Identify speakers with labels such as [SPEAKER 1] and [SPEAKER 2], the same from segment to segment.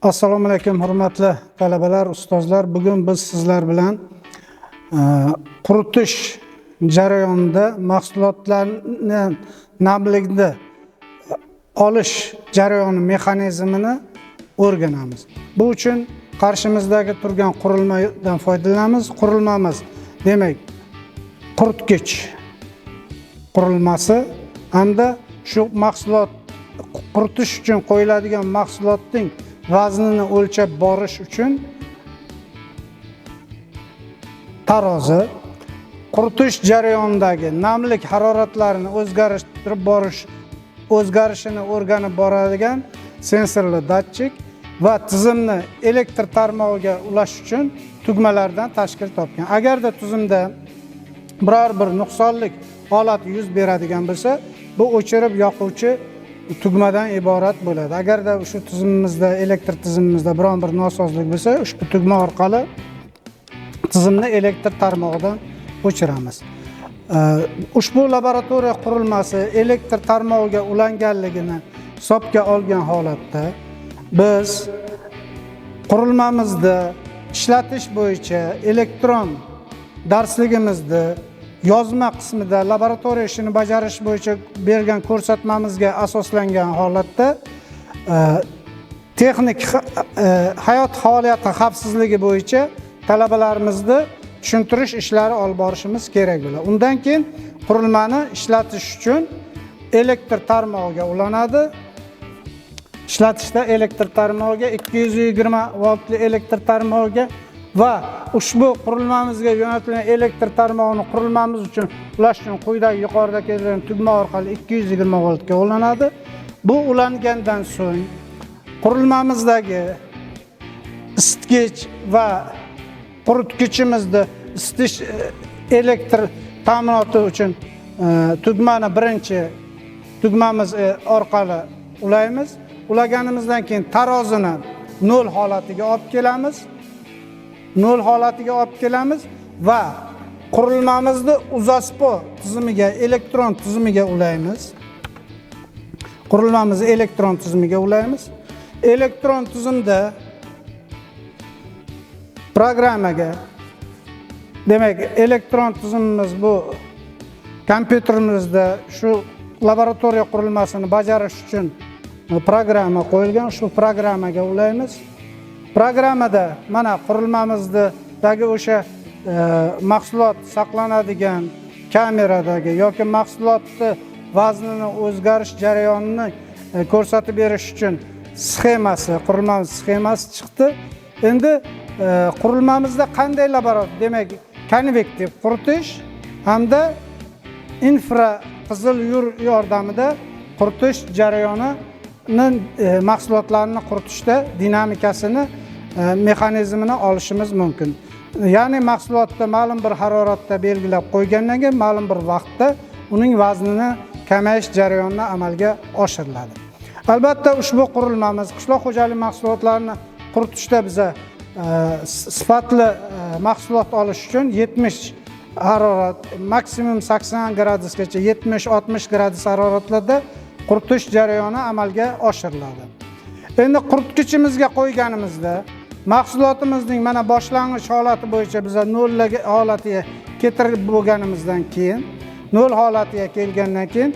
[SPEAKER 1] Assalomu alaykum, hurmatli talabalar, ustozlar. Bugun biz sizlar bilan quritish jarayonida mahsulotlarni namlikni olish jarayoni mexanizmini o'rganamiz. Bu uchun qarshimizdagi turgan qurilmadan foydalanamiz. Qurilmamiz, demak, quritgich qurilmasi hamda shu mahsulot quritish uchun qo'yiladigan mahsulotning vaznini o'lchab borish uchun tarozi, quritish jarayonidagi namlik haroratlarini o'zgartirib borish, o'zgarishini o'rganib boradigan sensorli datchik va tizimni elektr tarmog'iga ulash uchun tugmalardan tashkil topgan. Agarda tizimda biror bir nuqsonlik holati yuz beradigan bo'lsa, bu o'chirib yoquvchi tugmadan iborat bo'ladi. Agarda shu tizimimizda, elektr tizimimizda biron bir nosozlik bo'lsa, ushbu tugma orqali tizimni elektr tarmog'idan o'chiramiz. Ushbu laboratoriya qurilmasi elektr tarmog'iga ulanganligini hisobga olgan holatda biz qurilmamizda ishlatish bo'yicha elektron darsligimizni yozma qismida laboratoriya ishini bajarish bo'yicha bergan ko'rsatmamizga asoslangan holatda texnik hayot faoliyati xavfsizligi bo'yicha talabalarimizni tushuntirish ishlari olib borishimiz kerak bo'ladi. Undan keyin qurilmani ishlatish uchun elektr tarmog'iga ulanadi. Ishlatishda elektr tarmog'iga 220 voltli elektr tarmog'iga va ushbu qurilmamizga yo'natilgan elektr tarmog'ini qurilmamiz uchun ulash uchun quyidagi yuqorida keltirilgan tugma orqali 220 voltga ulanadi. Bu ulangandan so'ng qurilmamizdagi isitgich va quritgichimizni isitish elektr ta'minoti uchun tugmani birinchi tugmamiz orqali ulaymiz. Ulaganimizdan keyin tarozini 0 holatiga olib kelamiz. 0 holatiga olib kelamiz va qurilmamizni UZASPO tizimiga, elektron tizimiga ulaymiz. Qurilmamizni elektron tizimiga ulaymiz. Elektron tizimda programmaga, demak, elektron tizimimiz bu kompyuterimizda shu laboratoriya qurilmasini bajarish uchun programma qo'yilgan. Shu programmaga ulaymiz. Programmada mana qurilmamizdagi o'sha mahsulot saqlanadigan kameradagi yoki mahsulotni vaznini o'zgarish jarayonini ko'rsatib berish uchun sxemasi, qurilmamiz sxemasi chiqdi. Endi qurilmamizda qanday laboratoriya, demak, konvektiv quritish hamda infra qizil yur yordamida quritish jarayonini mahsulotlarni quritishda dinamikasini, mexanizmini olishimiz mumkin. Ya'ni mahsulotni ma'lum bir haroratda belgilab qo'ygandan keyin ma'lum bir vaqtda uning vaznini kamayish jarayonini amalga oshiriladi. Albatta, ushbu qurilmamiz qishloq xo'jalik mahsulotlarini quritishda biza sifatli mahsulot olish uchun 70 harorat, maksimum 80 gradusgacha, 70-60 gradus haroratlarda quritish jarayoni amalga oshiriladi. Endi quritgichimizga qo'yganimizda mahsulotimizning mana boshlang'ich holati bo'yicha biza 0 holatiga keltirib bo'lganimizdan keyin, 0 holatiga kelgandan keyin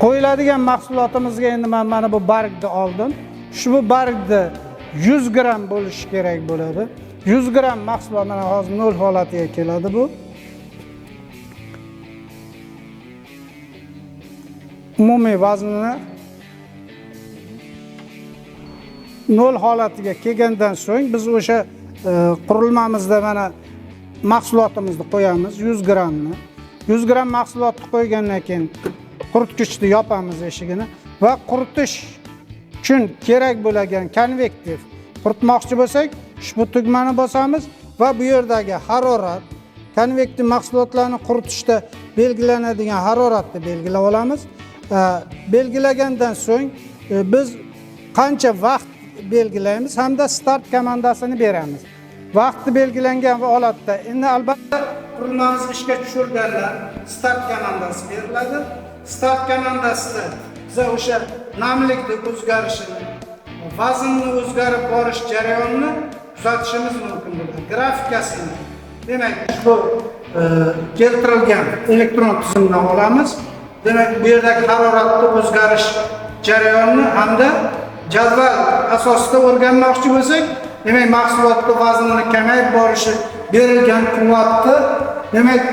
[SPEAKER 1] qo'yiladigan mahsulotimizga endi men mana bu bargni oldim. Ushbu bargni 100 gramm bo'lishi kerak bo'ladi. 100 gramm mahsulot mana hozir 0 holatiga keladi bu. Umumiy vaznini 0 holatiga kelgandan so'ng biz o'sha qurilmamizda mana mahsulotimizni qo'yamiz, 100 grammni. 100 gramm mahsulotni qo'ygandan keyin quritgichni yopamiz eshigini va quritish uchun kerak bo'lgan konvektiv quritmoqchi bo'lsak, ushbu tugmani bosamiz va bu yerdagi harorat, konvektiv mahsulotlarni quritishda belgilanadigan haroratni belgilab olamiz. Belgilagandan so'ng biz qancha vaqt belgilaymiz hamda start komandasini beramiz. Vaqtni belgilangan holatda endi albatta qurilmamiz ishga tushirganda start komandasi beriladi. Start komandasida biz o'sha namlikni o'zgarishini vaznni o'zgarib borish jarayonini kuzatishimiz mumkin bo'ladi. Grafikasini, demak, ushbu keltirilgan elektron tizimdan olamiz. Demak, bu yerdagi haroratni o'zgarish jarayonini hamda jadval asosida o'rganmoqchi bo'lsak, demak, mahsulotni vaznini kamayib borishi berilgan quvvatni, demak,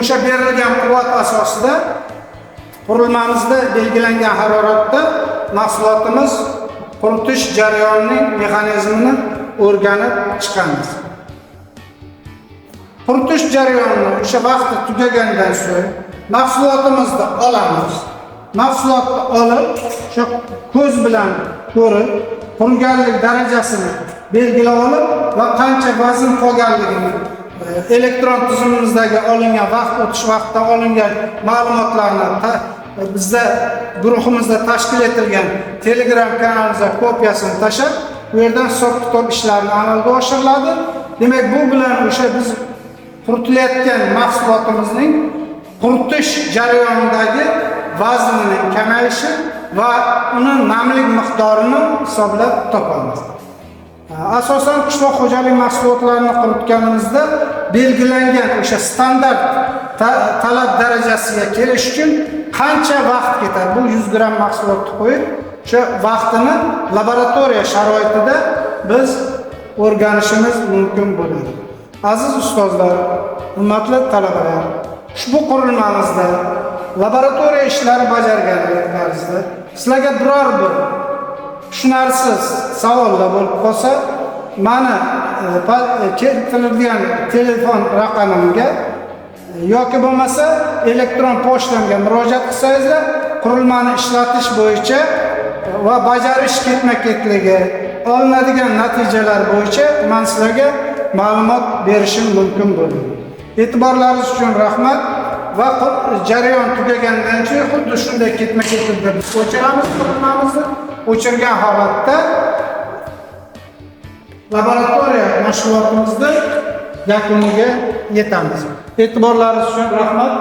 [SPEAKER 1] o'sha berilgan quvvat asosida qurilmamizda belgilangan haroratda mahsulotimiz quritish jarayonining mexanizmini o'rganib chiqamiz. Quritish jarayonini o'sha vaqti tugagandan so'ng mahsulotimizni olamiz. Mahsulotni olib, o'sha ko'z bilan ko'rib, quriganlik darajasini belgilab olib va qancha vazn qolganligini elektron tizimimizdagi olingan vaqt o'tish vaqtida olingan ma'lumotlarni bizda guruhimizda tashkil etilgan Telegram kanalimizda kopiyasini tashlab, u yerdan hisob kitob ishlarini amalga oshiriladi. Demak, bu bilan o'sha biz quritilayotgan mahsulotimizning quritish jarayonidagi vaznining kamayishi va uni namlik miqdorini hisoblab topamiz. Asosan qishloq xo'jalik mahsulotlarini quritganimizda belgilangan o'sha standart talab darajasiga kelish uchun qancha vaqt ketadi? Bu 100 gramm mahsulotni qo'yib, o'sha vaqtini laboratoriya sharoitida biz o'rganishimiz mumkin bo'ladi. Aziz ustozlar, hurmatli talabalar, ushbu qurilmamizda laboratoriya ishlari bajarganlaringizda sizlarga biror bir tushunarsiz savollar bo'lib qolsa, mani keltirilgan telefon raqamimga yoki bo'lmasa elektron pochtamga murojaat qilsangizlar, qurilmani ishlatish bo'yicha va bajarish ketma-ketligi, olinadigan natijalar bo'yicha man sizlarga ma'lumot berishim mumkin bo'ladi. E'tiborlaringiz uchun rahmat va jarayon tugagandan keyin xuddi shunday ketma-ketlikda biz o'chiramiz qurilmamizni. O'chirgan holatda laboratoriya mashg'ulotimizda yakuniga yetamiz. E'tiborlaringiz uchun rahmat.